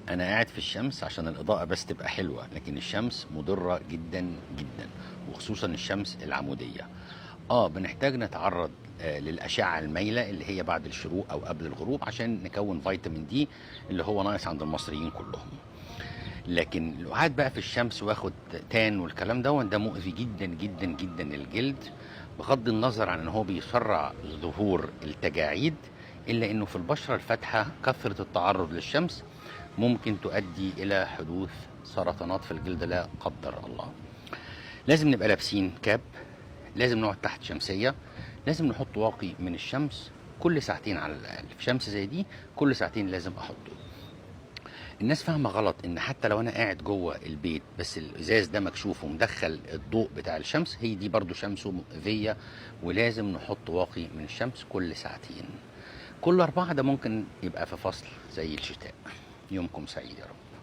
انا قاعد في الشمس عشان الاضاءة بس تبقى حلوه، لكن الشمس مضرة جدا جدا، وخصوصا الشمس العموديه. بنحتاج نتعرض للاشعه المايله اللي هي بعد الشروق او قبل الغروب عشان نكون فيتامين دي اللي هو ناقص عند المصريين كلهم. لكن لو قعد بقى في الشمس واخد tan والكلام ده مؤذي جدا جدا جدا للجلد، بغض النظر عن ان هو بيسرع ظهور التجاعيد، الا انه في البشرة الفاتحة كثرة التعرض للشمس ممكن تؤدي الى حدوث سرطانات في الجلد لا قدر الله. لازم نبقى لابسين كاب، لازم نقعد تحت شمسيه، لازم نحط واقي من الشمس كل ساعتين على الاقل. في شمس زي دي كل ساعتين لازم احطه. الناس فاهمه غلط ان حتى لو انا قاعد جوه البيت بس الازاز ده مكشوف ومدخل الضوء بتاع الشمس، هي دي برضو شمسه مؤذيه، ولازم نحط واقي من الشمس كل ساعتين. كل 4 ده ممكن يبقى في فصل زي الشتاء. يومكم سعيد يا رب.